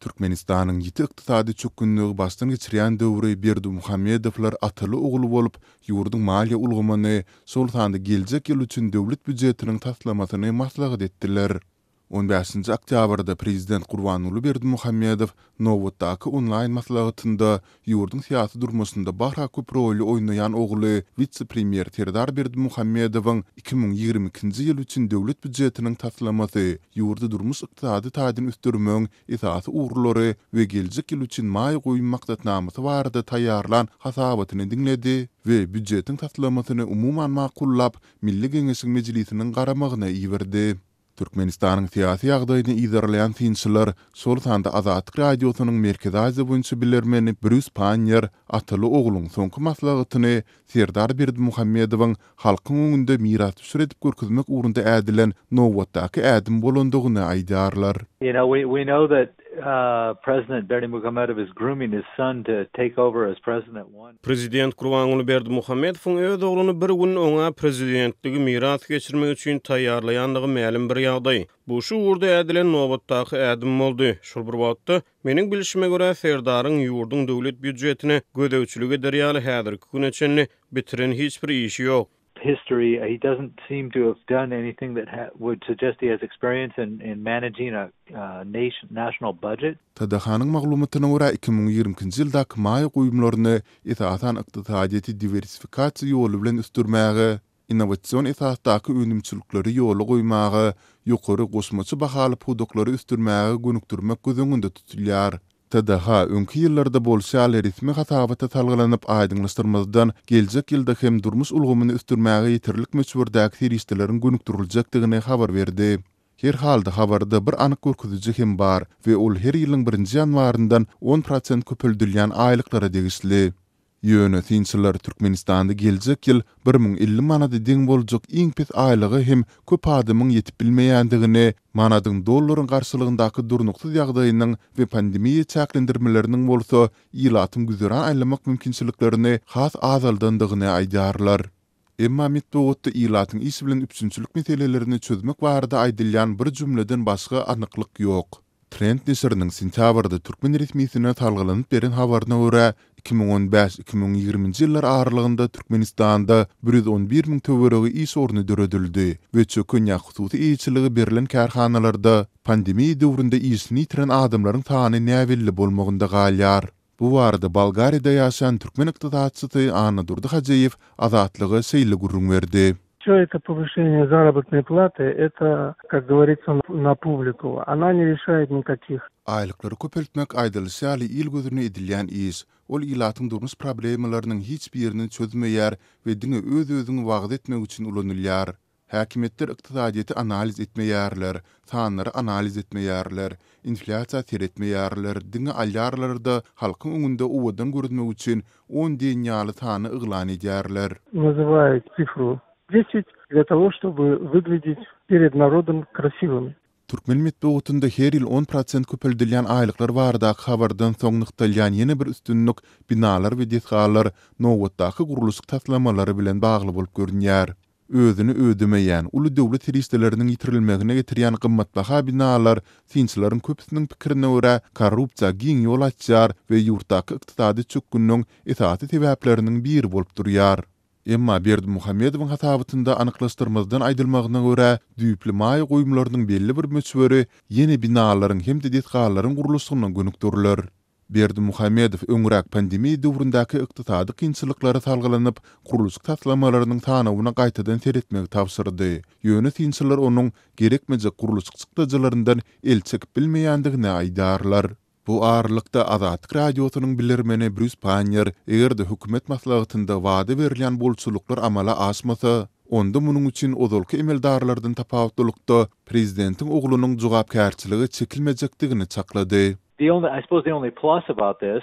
Türkmenistanyň ýiti ykdysady çökgünligi başdan geçirýän döwri Berdimuhamedowlar ataly-ogul bolup, ýurduň maliýe ulgamyny, şol sanda geljek ýyl üçin döwlet býujetiniň taslamasyny maslahat etdiler. On bäşinji oktýabrda prezident Gurbanguly Berdimuhamedow nobatdaky onlaýn maslahatynda ýurduň syýasy durmuşynda barha köp roly oýnaýan ogly, wise-premýer Serdar Berdimuhamedowyň 2022-nji ýyl üçin döwlet býujetiniň taslamasy, ýurdy durmuş-ykdysady taýdan ösdürmegiň esasy ugurlary we geljek ýyl üçin maýa goýum maksatnamasy barada taýýarlan hasabatyny diňledi we býujetiň taslamasyny umuman makullap, Milli Geňeşiň Mejlisiniň garamagyna iberdi. Türkmenistanyň syýasy ýagdaýyny yzarlaýan synçylar, şol sanda Azatlyk Radiosynyň Merkezi Aziýa boýunça bilermeni Brýus Panniýer ataly-ogluň soňky maslahatyny Serdar Berdimuhamedowyň halkyň öňünde mirasdüşer edip görkezmek ugrunda ädilen nobatdaky ädim bolandygyny aýdýarlar. You know, we we know that President Berdimuhamedow is grooming his son to take over as president one. Prezident Gurbanguly Berdimuhamedowyň öz ogluny bir gün oňa prezidentligi miras geçirmek üçin taýýarlaýandygy mälim bir ýagdaý. Bu şu ugurda ädilen nobatdaky ädim boldy. Şol bir wagtda, meniň bilşime görä, Serdaryň ýurduň döwlet býujetine gözegçilik eder ýaly häzirki güne çenli bitiren hiç bir işi ýok. History, he doesn't seem to have done anything that would suggest he has experience in in managing a national budget. TDH-nyň maglumatyna görä, 2022-nji ýyldaky maýa goýumlaryny esasan ykdysadyýeti diwersifikasiýa ýoly bilen ösdürmäge, innowasion esasdaky önümçilikleri ýola goýmaga, ýokary goşmaça bahaly pudaklary ösdürmäge gönükdirmek göz öňünde tutulýar. TDH öňki ýyllarda bolşy ýaly resmi hasabata salgylanyp aýdyňlaşdyrmazdan, geljek ýylda hem durmuş ulgamyny ösdürmäge ýeterlik möçberdäki serişdeleriň gönükdiriljekdigini habar berdi. Her halda habarda bir anyk görkeziji hem bar we ol her ýylyň birinji ýanwaryndan 10% köpeldilýän aýlyklara degişli. Ýöne synçylar Türkmenistanda geljek ýyl 1050 manada deň boljak iň pes aýlyga hem köp adamyň ýetip bilmeýändigini, manadyň dollaryň garşylygyndaky durnuksyz ýagdaýynyň we pandemiýa çäklendirmeleriniň bolsa ilatyň güzeran aýlamak mümkinçiliklerini has azaldandygyny aýdýarlar. Emma metbugatda ilatyň iş bilen üpjünçilik meselelerini çözmek barada aýdylýan bir jümleden başga anyklyk ýok. Trend neşiriniň sentýabrda türkmen resmisine salgylanyp beren habaryna görä, 2015, 2020-nji ýyllar aralygynda Türkmenistanda 111 müň töweregi iş orny döredildi we çöken ýa hususy eýeçilige berlen kärhanalarda pandemiýa döwründe işini ýitiren adamlaryň sany näbelli bolmagynda galýar. Bu barada Bolgariýada ýaşaýan türkmen ykdysatçysy Annadurdy Hajyýew Azatlyga şeýle gürrüň berdi. Всё это повышение заработной платы, это, как говорится, на публику. Она не решает никаких. Aýlyklary köpeltmek aýdylyşy ýaly il gözüne edilýän iş. Ol ilatyň durmuş problemalarynyň hiç birini çözmeýär we diňe öz-özüňi wagyz etmek üçin ulanylýar. Häkimiýetler ykdysadyýeti analiz etmeýärler, sanlary analiz etmeýärler, inflýasiýa seretmeýärler, diňe alýarlar-da, halkyň öňünde owadan görünmek üçin on diýen ýaly sany yglan edýärler. Называют цифру десять для того, чтобы выглядеть перед народом красивыми. Türkmen metbugatynda her ýyl on prosent köpeldilýän aýlyklar baradaky habardan soň nygtalýan ýene bir üstünlik binalar we desgalar, nobatdaky gurluşyk taslamalary bilen bagly bolup görünýär. Özüni ödemeýän, uly döwlet serişdeleriniň ýitirilmegine getirýän gymmatbaha binalar, synçylaryň köpüsiniň pikirine görä, korrupsiýa giň ýol açýar we ýurtdaky ykdysady çökgünligiň esasy sebäpleriniň biri bolup durýar. Emma Berdimuhamedowyň hasabatynda anyklaşdyrmazdan aýdylmagyna görä, düýpli maýa goýumlarynyň belli bir möçberi ýene binalaryň hem-de desgalaryň gurluşygyna gönükdiriler. Berdimuhamedow öňräk pandemiýa döwründäki ykdysady kynçylyklara salgylanyp, gurluşyk taslamalarynyň sanawyna gaýtadan seretmegi tabşyrdy. Ýöne synçylar onuň gerekmejek gurluşyk çykdajylaryndan el çekip bilmeýändigini aýdýarlar. Bu aralykda, Azatlyk Radiosynyň bilermeni Brýus Panniýer, eger-de hökümet maslahatynda wada berilýän bolçulyklar amala aşmasa, onda munuň üçin ozalky emeldarlardan tapawutlylykda prezidentiň oglunyň jogapkärçilige çekilmejekdigini çaklady. The only I suppose the only plus about this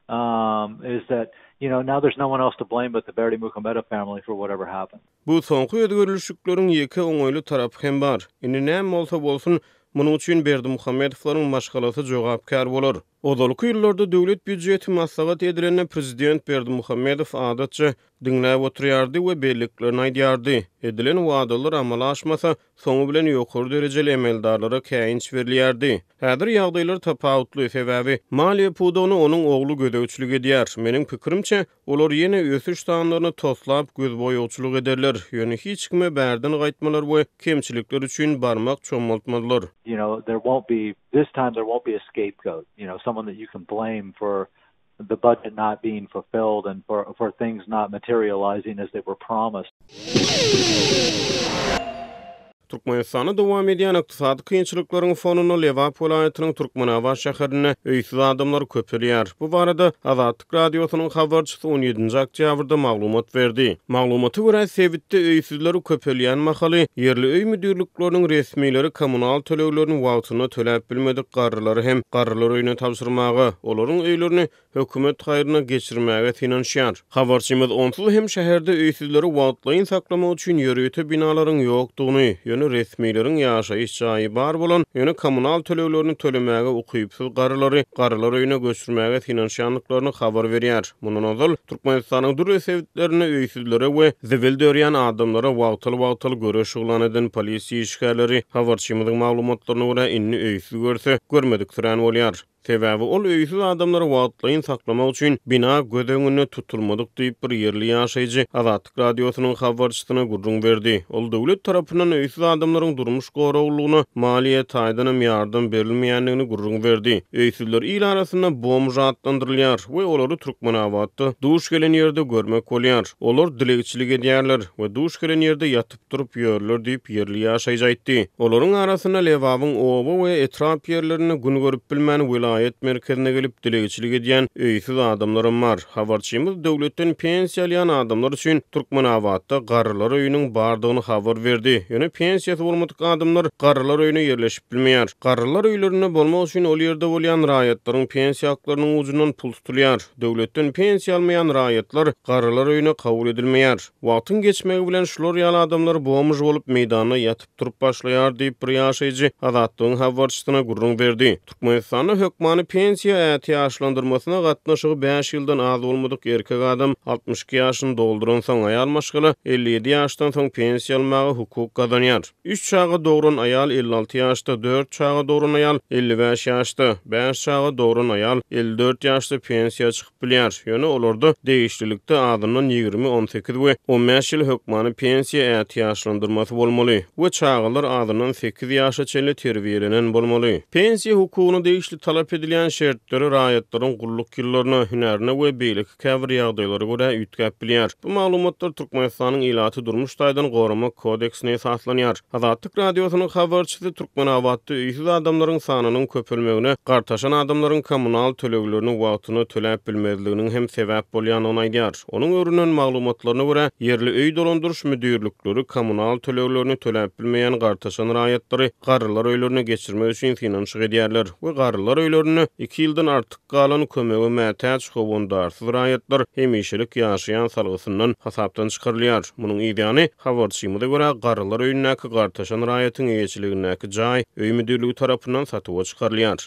um is that you know now there's no one else to blame but the Berdimuhamedow family for whatever happens. Bu soňky özgerlişikleriň ýeke oňaýly tarapy hem bar. Indi näme bolsa bolsun, munuň üçin Berdimuhamedowlaryň maşgalasy jogapkär bolar. Ozalky ýyllarda döwlet býujeti maslahat edilende prezident Berdimuhamedow adatça diňläp oturýardy we belliklerini aýdýardy. Edilen wadalar amala aşmasa, soňy bilen ýokary derejeli emeldarlara käýinç berilýärdi. Häzir ýagdaýlar tapawutly, sebäbi maliýe pudagyna onuň ogly gözegçilik edýär. Meniň pikirimçe, olar ýene ösüş sanlaryny toslap gözboýagçylyk ederler, ýöne hiç kime bärden gaýtmalar we kemçilikler üçin barmak çommaltmazlar. You know, there won't be, this time there won't be a scapegoat, you know, someone that you can blame for the budget not being fulfilled and for for things not materializing as they were promised. Türkmenistanda dowam edýän ykdysady kynçylyklaryň fonunda Lebap welaýatynyň Türkmenabat şäherinde öýsüz adamlar köpelýär. Bu barada Azatlyk Radiosynyň habarçysy on ýedinji oktýabrda maglumat berdi. Maglumata görä, sebitde öýsüzler köpelýän mahaly, ýerli öý müdirlikleriniň resmileri kommunal töleglerini wagtynda töläp bilmedik garrylary hem garrylar öýüne tabşyrmaga, olaryň öýlerini hökümet haýryna geçirmäge synanyşýar. Habarçymyz onsuz hem şäherde öýsüzleri wagtlaýyn saklamak üçin ýörite binalaryň ýokdugyny, ýöne resmileriň ýaşaýyş jaýy bar bolan, ýöne kommunal töleglerini tölemäge ukypsyz garrylary garrylar öýüne göçürmäge synanyşýandyklaryny habar berýär. Mundan ozal, Türkmenistanyň dürli sebitlerinde öýsüzlere we zibil dörýän adamlara wagtal-wagtal göreş yglan eden polisiýa işgärleri, habarçymyzyň maglumatlaryna görä, indi öýsüz görse, görmediksirän bolýar. Sebäbi ol öýsüz adamlary wagtlaýyn saklamak üçin bina göz öňünde tutulmadyk diýip, bir ýerli ýaşaýjy Azatlyk Radiosynyň habarçysyna gürrüň berdi. Ol döwlet tarapyndan öýsüz adamlaryň durmuş goraglylygyna maliýe taýdanam ýardam berilmeýändigini gürrüň berdi. Öýsüzler il arasynda bomž atlandyrylýar we olary Türkmenabatda duş gelen ýerde görmek bolýar. Olar dilegçilik edýärler we duş gelen ýerde ýatyp durup ýörler diýip, ýerli ýaşaýjy aýtdy. Olaryň arasynda Lebabyň oba we etrap ýerlerinde gün görüp bilmän, welaýat merkezine gelip dilegçilik edýän öýsüz adamlaram bar. Habarçymyz döwletden pensiýa alýan adamlar üçin Türkmenabatda garrylar öýüniň bardygyny habar berdi. Ýöne pensiýasy bolmadyk adamlar garrylar öýüne ýerleşip bilmeýär. Garrylar öýlerinde bolmak üçin ol ýerde bolýan raýatlaryň pensiýa haklarynyň ujundan pul tutulýar. Döwletden pensiýa almaýan raýatlar garrylar öýüne kabul edilmeýär. Wagtyň geçmegi bilen şular ýaly adamlar bomž bolup meýdanda ýatyp-turup başlaýar diýip, bir ýaşaýjy Azatlygyň habarçysyna gürrüň berdi. Türkmenistanda hökmany pensiýa ätiýaçlandyrmasyna gatnaşygy bäş ýyldan az bolmadyk erkek adam 62 ýaşyny dolduransoň, aýal maşgala 57 ýaşdan soň pensiýa almaga hukuk gazanýar. Üç çaga dogran aýal 56 ýaşda, dört çaga dogran aýal 55 ýaşda, bäş çaga dogran aýal 54 ýaşda pensiýa çykyp bilýär, ýöne olarda degişlilikde azyndan 20, 18 we 15 ýyl hökmany pensiýa ätiýaçlandyrmasy bolmaly we çagalar azyndan sekiz ýaşa çenli terbiýelenen bolmaly. Pensiýa hukugyna degişli talap edilýän şertleri raýatlaryň gulluk ýyllaryna, hünärine we beýleki käbir ýagdaýlara görä üýtgäp bilýär. Bu maglumatlar Türkmenistanyň Ilaty durmuş taýdan goramak kodeksine esaslanýar. Azatlyk Radiosynyň habarçysy Türkmenabatda öýsüz adamlaryň sanynyň köpelmegine gartaşan adamlaryň kommunal töleglerini wagtynda töläp bilmezliginiň hem sebäp bolýandygyny aýdýar. Onuň öwrenen maglumatlaryna görä, ýerli öý dolandyryş müdirlikleri kommunal töleglerini töläp bilmeýän gartaşan raýatlary garrylar öýlerine geçirmek üçin synanyşyk edýärler we garrylar öýlerinde iki ýyldan artyk galan kömege mätäç howandarsyz raýatlar hemişelik ýaşaýan salgysyndan hasapdan çykarylýar. Munuň yzýany, habarçymyza görä, garrylar öýündäki gartaşan raýatyň eýeçiligindäki jaý öý müdirligi tarapyndan satuwa çykarylýar.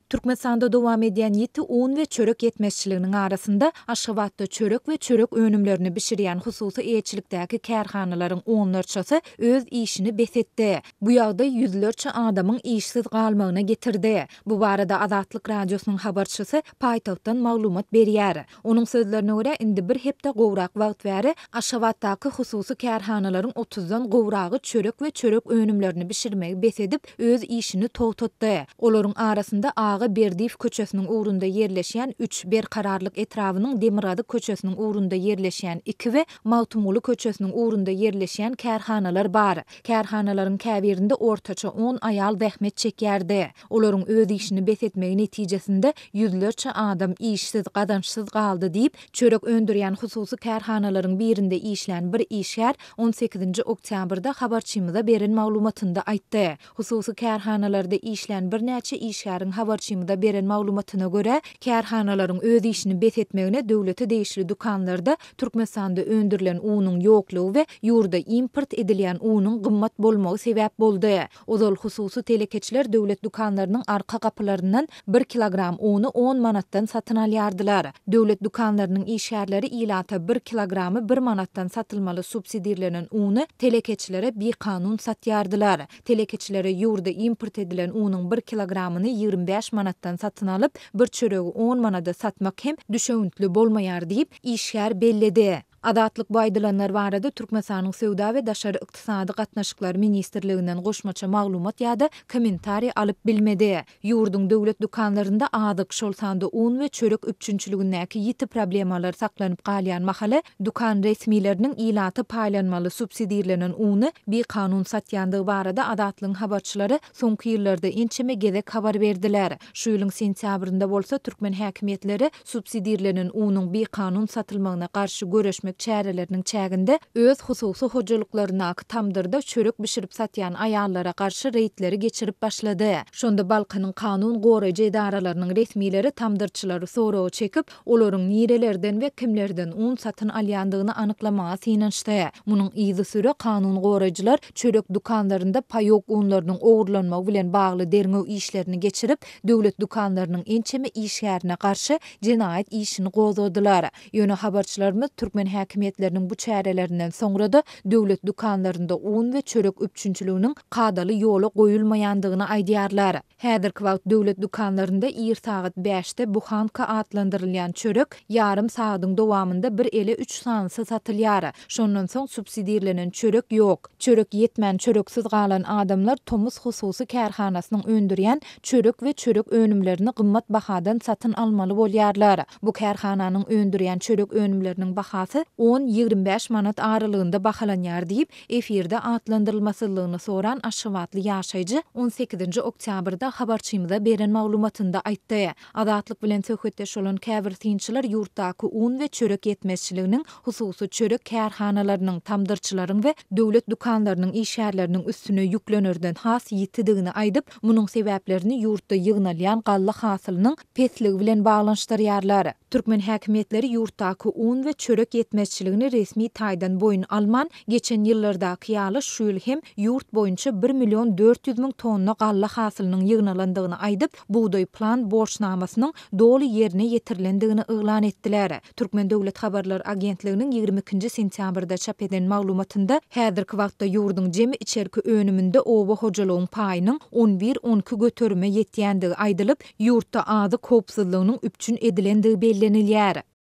Türkmenistanda dowam edýän ýiti un we çörek ýetmezçiliginiň arasynda, Aşgabatda çörek we çörek önümlerini bişirýän hususy eýeçilikdäki kärhanalaryň onlarçasy öz işini bes etdi. Bu ýagdaý ýüzlerçe adamyň işsiz galmagyna getirdi. Bu barada Azatlyk Radiosynyň habarçysy paýtagtdan maglumat berýär. Onuň sözlerine görä, indi bir hepde gowrak wagt bäri Aşgabatdaky hususy kärhanalaryň otuzdan gowragy çörek we çörek önümlerini bişirmegi bes edip, öz işini togtatdy. Olaryň arasynda Aga Berdiýew köçesiniň ugrunda ýerleşýän üç, Berkararlyk etrabynyň Demirgazyk köçesiniň ugrunda ýerleşýän iki we Magtymguly köçesiniň ugrunda ýerleşýän kärhanalar bar. Kärhanalaryň käbirinde ortaça on aýal zähmet çekýärdi. Olaryň öz işini bes etmegi netijesinde ýüzlerçe adam işsiz, gazançsyz galdy diýip, çörek öndürýän hususy kärhanalaryň birinde işlän bir işgär on sekizinji oktýabrda habarçymyza beren maglumatynda aýtdy. Hususy kärhanalarda işlän birnäçe işgäriň habarçymyza. habarçymyza beren maglumatyna görä, kärhanalaryň öz işini bes etmegine döwlete degişli dükanlarda Türkmenistanda öndürilen unuň ýoklugy we ýurda import edilýän unuň gymmat bolmagy sebäp boldy. Ozal hususy telekeçiler döwlet dükanlarynyň arka gapylaryndan bir kilogram uny on manatdan satyn alýardylar. Döwlet dükanlarynyň işgärleri ilata bir kilogramy bir manatdan satylmaly subsidirlenen uny telekeçilere bikanun satýardylar. Telekeçilere ýurda import edilen unuň bir kilogramyny 25 manatdan satyn alyp, bir çöregi on manada satmak hem düşewüntli bolmaýar diýip, işgär belledi. Azatlyk bu aýdylanlar barada Türkmenistanyň Söwda we daşary ykdysady gatnaşyklar ministrliginden goşmaça maglumat ýa-da kommentariý alyp bilmedi. Ýurduň döwlet dükanlarynda azyk, şol sanda un we çörek üpjünçiligindäki ýiti problemalar saklanyp galýan mahaly, dükan resmileriniň ilata paýlanmaly subsidirlenen uny bikanun satýandygy barada Azatlygyň habarçylary soňky ýyllarda ençeme gezek habar berdiler. Şu ýylyň sentýabrynda bolsa türkmen häkimiýetleri subsidirlenen unuň bikanun satylmagyna garşy göreşmek çäreleriniň çäginde öz hususy hojalyklaryndaky tamdyrda çörek bişirip satýan aýallara garşy reýdleri geçirip başlady. Şonda Balkanyň kanun goraýjy edaralarynyň resmileri tamdyrçylary soraga çekip, olaryň nirelerden we kimlerden un satyn alýandygyny anyklamaga synanyşdy. Munuň yzysüre kanun goraýjylar çörek dükanlarynda paýok unlarynyň ogurlanmagy bilen bagly derňew işlerini geçirip, döwlet dükanlarynyň ençeme işgärine garşy jenaýat işini gozgadylar. Ýöne habarçylarymyz türkmen häkimiýetleriniň bu çärelerinden soňra-da döwlet dükanlarynda un we çörek üpjünçiliginiň kadaly ýola goýulmaýandygyny aýdýarlar. Häzirki wagt döwlet dükanlarynda ir sagat bäşde buhanka atlandyrylýan çörek ýarym sagadyň dowamynda bir ele üç sanysy satylýar. Şondan soň subsidirlenen çörek ýok. Çörek ýetmän çöreksiz galan adamlar Tomus hususy kärhanasynyň öndürýän çörek we çörek önümlerini gymmat bahadan satyn almaly bolýarlar. Bu kärhananyň öndürýän çörek önümleriniň bahasy on, 25 manat aralygynda bahalanýar diýip, efirde atlandyrylmasyzlygyny soran aşgabatly ýaşaýjy on sekizinji oktýabrda habarçymyza beren maglumatynda aýtdy. Azatlyk bilen söhbetdeş bolan käbir synçylar ýurtdaky un we çörek ýetmezçiliginiň hususy çörek kärhanalarynyň, tamdyrçylaryň we döwlet dükanlarynyň işgärleriniň üstüne ýüklenerden has ýitidigini aýdyp, munuň sebäplerini ýurtda ýygnalýan galla hasylynyň pesligi bilen baglanyşdyrýarlar. Türkmen häkimiýetleri ýurtdaky un we çörek ýetmezçiligini resmi taýdan boýun alman, geçen ýyllardaky ýaly şu ýyl hem ýurt boýunça bir million 400 müň tonna galla hasylynyň ýygnalandygyny aýdyp, bugdaý plan borçnamasynyň doly ýerine ýetirilendigini yglan etdiler. Türkmen döwlet habarlar agentliginiň 22-nji sentýabrda çap eden maglumatynda häzirki wagtda ýurduň jemi içerki önüminde oba hojalygyň paýynyň on bir-on iki göterime ýetýändigi aýdylyp, ýurtda azyk howpsuzlygynyň üpjün edilendigi bellenilýär.